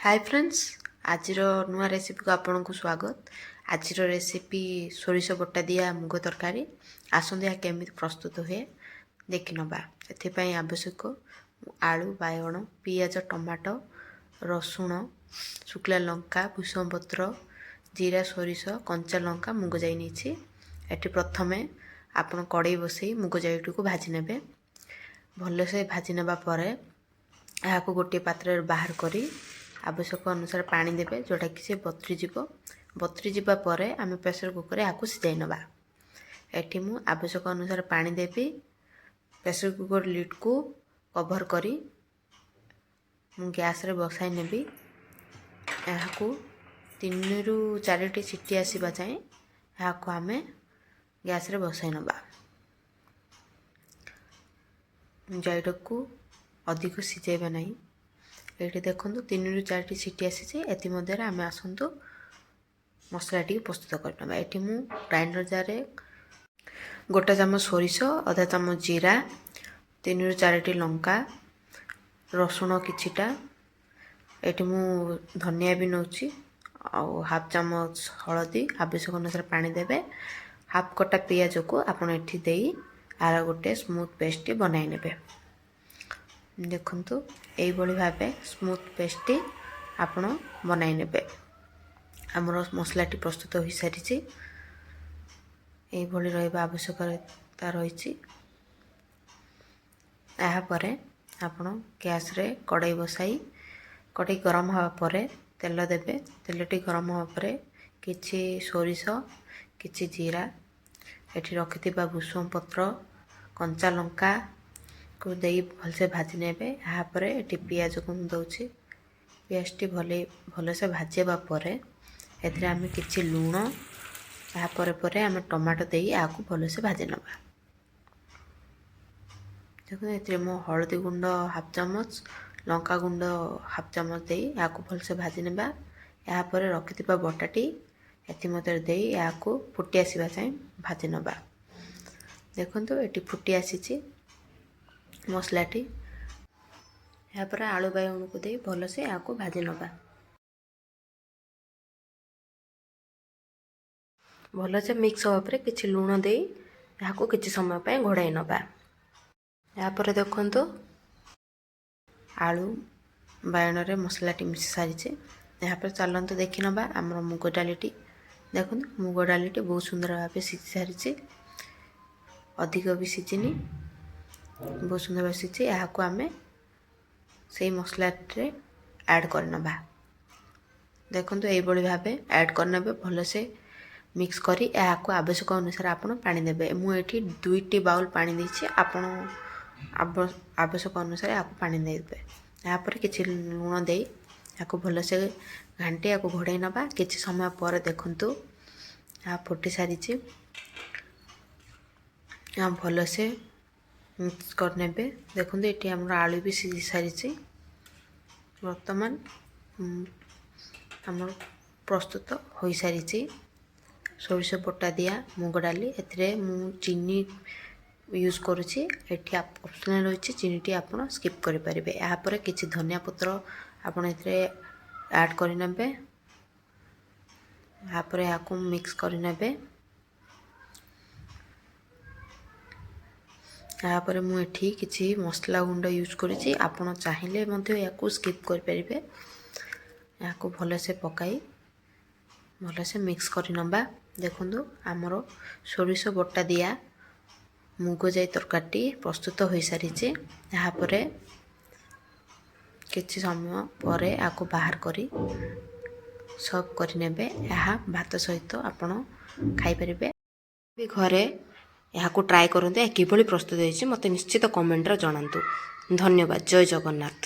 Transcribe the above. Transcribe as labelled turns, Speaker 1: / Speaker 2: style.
Speaker 1: ହାଏ friends, ଆଜିର ନୂଆ ରେସିପିକୁ ଆପଣଙ୍କୁ ସ୍ୱାଗତ। ଆଜିର ରେସିପି ସୋରିଷ ବଟା ଦିଆ ମୁଗ ତରକାରୀ। ଆସନ୍ତୁ, ଏହା କେମିତି ପ୍ରସ୍ତୁତ ହୁଏ ଦେଖିନେବା। ଏଥିପାଇଁ ଆବଶ୍ୟକ ଆଳୁ, ବାଇଗଣ, ପିଆଜ, ଟମାଟୋ, ରସୁଣ, ଶୁଖିଲା ଲଙ୍କା, ଭୃଷଙ୍ଗ ପତ୍ର, ଜିରା, ସୋରିଷ, କଞ୍ଚା ଲଙ୍କା, ମୁଗ ଜାଇ ନେଇଛି। ଏଠି ପ୍ରଥମେ ଆପଣ କଡ଼େଇ ବସେଇ ମୁଗ ଜାଇଟିକୁ ଭାଜି ନେବେ। ଭଲସେ ଭାଜି ନେବା ପରେ ଏହାକୁ ଗୋଟିଏ ପାତ୍ରରେ ବାହାର କରି ଆବଶ୍ୟକ ଅନୁସାରେ ପାଣି ଦେବେ, ଯେଉଁଟାକି ସେ ବତୁରି ଯିବ। ବତୁରି ଯିବା ପରେ ଆମେ ପ୍ରେସର କୁକରରେ ଏହାକୁ ସିଝାଇ ନେବା। ଏଠି ମୁଁ ଆବଶ୍ୟକ ଅନୁସାରେ ପାଣି ଦେବି। ପ୍ରେସର କୁକର ଲିଡ଼୍କୁ କଭର୍ କରି ମୁଁ ଗ୍ୟାସ୍ରେ ବସାଇ ନେବି। ଏହାକୁ 3ରୁ 4ଟି ସିଟି ଆସିବା ଯାଏଁ ଏହାକୁ ଆମେ ଗ୍ୟାସ୍ରେ ବସାଇ ନେବା। ଜାଇଟାକୁ ଅଧିକ ସିଝାଇବା ନାହିଁ। ଏଇଠି ଦେଖନ୍ତୁ, 3ରୁ 4ଟି ସିଟି ଆସିଛି। ଏଥିମଧ୍ୟରେ ଆମେ ଆସନ୍ତୁ ମସଲାଟିକୁ ପ୍ରସ୍ତୁତ କରିନେବା। ଏଠି ମୁଁ ଗ୍ରାଇଣ୍ଡର ଜାର୍ରେ 1 ଚାମଚ ସୋରିଷ, ଅଧା ଚାମଚ ଜିରା, 3ରୁ 4ଟି ଲଙ୍କା, ରସୁଣ କିଛିଟା, ଏଠି ମୁଁ ଧନିଆ ବି ନେଉଛି ଆଉ ହାଫ୍ ଚାମଚ ହଳଦୀ, ଆବଶ୍ୟକ ଅନୁସାରେ ପାଣି ଦେବେ। ହାଫ୍ କଟା ପିଆଜକୁ ଆପଣ ଏଠି ଦେଇ ଆର ଗୋଟେ ସ୍ମୁଥ୍ ପେଷ୍ଟଟି ବନାଇ ନେବେ। ଦେଖନ୍ତୁ, ଏଇଭଳି ଭାବେ ସ୍ମୁଥ୍ ପେଷ୍ଟଟି ଆପଣ ବନାଇ ନେବେ। ଆମର ମସଲାଟି ପ୍ରସ୍ତୁତ ହୋଇସାରିଛି। ଏଇଭଳି ରହିବା ଆବଶ୍ୟକତା ରହିଛି। ଏହାପରେ ଆପଣ ଗ୍ୟାସ୍ରେ କଡ଼େଇ ବସାଇ, କଡ଼େଇ ଗରମ ହେବା ପରେ ତେଲ ଦେବେ। ତେଲଟି ଗରମ ହେବା ପରେ କିଛି ସୋରିଷ, କିଛି ଜିରା, ଏଠି ରଖିଥିବା ଭୃଷଙ୍ଗ ପତ୍ର, କଞ୍ଚା ଲଙ୍କାକୁ ଦେଇ ଭଲସେ ଭାଜି ନେବେ। ଏହାପରେ ଏଠି ପିଆଜକୁ ମୁଁ ଦେଉଛି। ପିଆଜଟି ଭଲସେ ଭାଜି ହେବା ପରେ ଏଥିରେ ଆମେ କିଛି ଲୁଣ, ଏହାପରେ ପରେ ଆମେ ଟମାଟୋ ଦେଇ ଏହାକୁ ଭଲସେ ଭାଜି ନେବା। ଦେଖନ୍ତୁ, ଏଥିରେ ମୁଁ ହଳଦୀ ଗୁଣ୍ଡ ହାଫ୍ ଚାମଚ, ଲଙ୍କା ଗୁଣ୍ଡ ହାଫ୍ ଚାମଚ ଦେଇ ଏହାକୁ ଭଲସେ ଭାଜି ନେବା। ଏହାପରେ ରଖିଥିବା ବଟାଟି ଏଥିମଧ୍ୟରେ ଦେଇ ଏହାକୁ ଫୁଟି ଆସିବା ଯାଏଁ ଭାଜି ନେବା। ଦେଖନ୍ତୁ, ଏଠି ଫୁଟି ଆସିଛି ମସଲାଟି। ଏହାପରେ ଆଳୁ, ବାଇଗଣକୁ ଦେଇ ଭଲସେ ଏହାକୁ ଭାଜି ନେବା। ଭଲସେ ମିକ୍ସ ହେବା ପରେ କିଛି ଲୁଣ ଦେଇ ଏହାକୁ କିଛି ସମୟ ପାଇଁ ଘୋଡ଼ାଇ ନେବା। ଏହାପରେ ଦେଖନ୍ତୁ, ଆଳୁ ବାଇଗଣରେ ମସଲାଟି ମିଶି ସାରିଛି। ଏହାପରେ ଚାଲନ୍ତୁ ଦେଖିନେବା ଆମର ମୁଗ ଡାଲିଟି। ଦେଖନ୍ତୁ, ମୁଗ ଡାଲିଟି ବହୁତ ସୁନ୍ଦର ଭାବେ ସିଝି ସାରିଛି। ଅଧିକ ବି ସିଝିନି, ବହୁତ ସୁନ୍ଦର ଭାବେ ସିଝିଛି। ଏହାକୁ ଆମେ ସେଇ ମସଲାଟିରେ ଆଡ଼୍ କରିନେବା। ଦେଖନ୍ତୁ, ଏଇଭଳି ଭାବେ ଆଡ଼୍ କରିନେବେ। ଭଲସେ ମିକ୍ସ କରି ଏହାକୁ ଆବଶ୍ୟକ ଅନୁସାରେ ଆପଣ ପାଣି ଦେବେ। ମୁଁ ଏଠି 2ଟି ବାଉଲ୍ ପାଣି ଦେଇଛି। ଆପଣ ଆବଶ୍ୟକ ଅନୁସାରେ ଏହାକୁ ପାଣି ଦେଇଦେବେ। ଏହାପରେ କିଛି ଲୁଣ ଦେଇ ଏହାକୁ ଭଲସେ ଘାଣ୍ଟି ଏହାକୁ ଘୋଡ଼ାଇ ନେବା। କିଛି ସମୟ ପରେ ଦେଖନ୍ତୁ, ଏହା ଫୁଟି ସାରିଛି। ଏହା ଭଲସେ ମିକ୍ସ କରିନେବେ। ଦେଖନ୍ତୁ, ଏଠି ଆମର ଆଳୁ ବି ସିଝି ସାରିଛି। ବର୍ତ୍ତମାନ ଆମର ପ୍ରସ୍ତୁତ ହୋଇସାରିଛି ସୋରିଷ ବଟା ଦିଆ ମୁଗ ଡାଲି। ଏଥିରେ ମୁଁ ଚିନି ୟୁଜ୍ କରୁଛି। ଏଠି ଅପସନାଲ୍ ରହିଛି, ଚିନିଟି ଆପଣ ସ୍କିପ୍ କରିପାରିବେ। ଏହାପରେ କିଛି ଧନିଆ ପତ୍ର ଆପଣ ଏଥିରେ ଆଡ଼୍ କରିନେବେ। ଏହାପରେ ଏହାକୁ ମିକ୍ସ କରିନେବେ। ଏହାପରେ ମୁଁ ଏଠି କିଛି ମସଲା ଗୁଣ୍ଡ ୟୁଜ୍ କରିଛି। ଆପଣ ଚାହିଁଲେ ମଧ୍ୟ ଏହାକୁ ସ୍କିପ୍ କରିପାରିବେ। ଏହାକୁ ଭଲସେ ପକାଇ ଭଲସେ ମିକ୍ସ କରିନେବା। ଦେଖନ୍ତୁ, ଆମର ସୋରିଷ ବଟା ଦିଆ ମୁଗ ଜାଇ ତରକାରୀଟି ପ୍ରସ୍ତୁତ ହୋଇସାରିଛି। ଏହାପରେ କିଛି ସମୟ ପରେ ଏହାକୁ ବାହାର କରି ସର୍ଭ କରିନେବେ। ଏହା ଭାତ ସହିତ ଆପଣ ଖାଇପାରିବେ। ବି ଘରେ ଏହାକୁ ଟ୍ରାଏ କରନ୍ତୁ। ଏହା କିଭଳି ପ୍ରସ୍ତୁତ ହୋଇଛି, ମୋତେ ନିଶ୍ଚିତ କମେଣ୍ଟରେ ଜଣାନ୍ତୁ। ଧନ୍ୟବାଦ। ଜୟ ଜଗନ୍ନାଥ।